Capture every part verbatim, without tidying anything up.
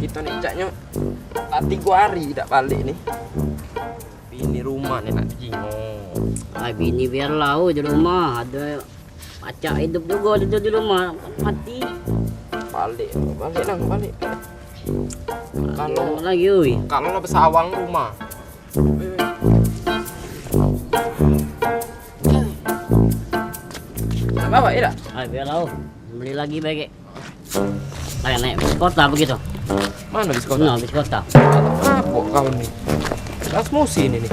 Tadi caknyo, ati gua hari dak balik ni. Bini rumah ni nak dijingok. Ai, bini biarlah, oi, di rumah. Ado pacak idup jugo di, di rumah, mati. Balik, balik nang, balik. Kalo lagi, oi. Kalo lo besawang rumah. Nak bawa, iya dak? Ai, biarlah, oi. Beli lagi bae. Ayo naik bis kota begitu. Mano bis kota? Nah, bis kota. Mabok kau ni. Transmusi ini nih.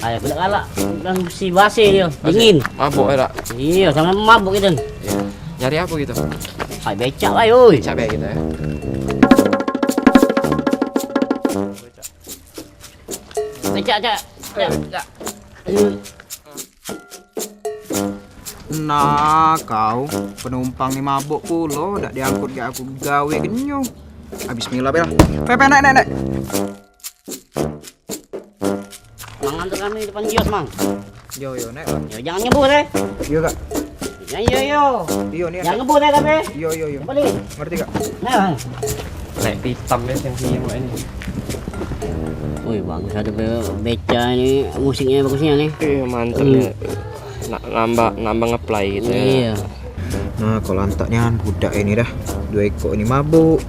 Ayo, kena galak. Transmusi basi dia. Dingin. Mabok ya, dak? Iya, sama mabok kita. Iya. Nyari apa gitu? Hai, becak lah, oi. Becak bae gitu ya. Becak, cak. Cak, cak. Nah, kau penumpang ni mabok pulo, dak diangkut ke aku gawe genyo. Habis mila bel. Pepe, naik, naik, naik. Mang, antar kami depan kios, Mang. Yo, yo, naik, Bang. Yo, jangan ngebut, eh. Yo, Kak. Ya, yo, yo. Yo, ni. Jangan ngebut, eh, tapi. Yo, yo, yo. Balik. Ngerti, Kak? Nah, Mang. Lek hitam ya, yang sini, Mak, ini. Wih, bagus ada be-, beca ini, musiknya bagusnya nih. Iya, mantap ya. Nak nambah, nambah ngeplay gitu ya. Iya. Nah, kau lantak nian budak ini dah. Dua ekor ini mabuk.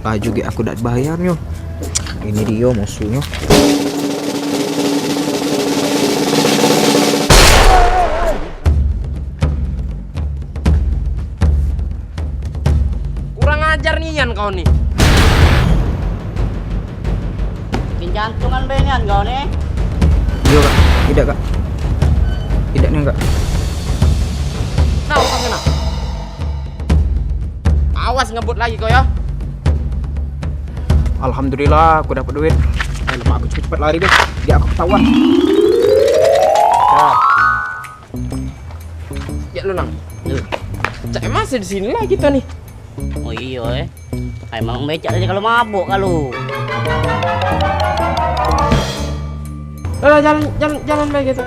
Laju gek aku dak bayarnyo. Ini dio musuhnyo. Kurang ajar nian kau ni. Bikin jantungan be nian kau ni. Iyo, Kak. Idak, Kak. Idak nian, Kak. Nah, utang kena. Awas ngebut lagi kau ya. Alhamdulillah, aku dapat duit. Eh, lemak aku cepet-cepet lari deh. Dia aku ketahuan. Ya. Ya lu, Nang. Cak, masih di sini lah kita nih. Oh iyo, eh. Emang becak tadi kalau mabuk kalau. Eh, jalan, jalan, jalan baik gitu.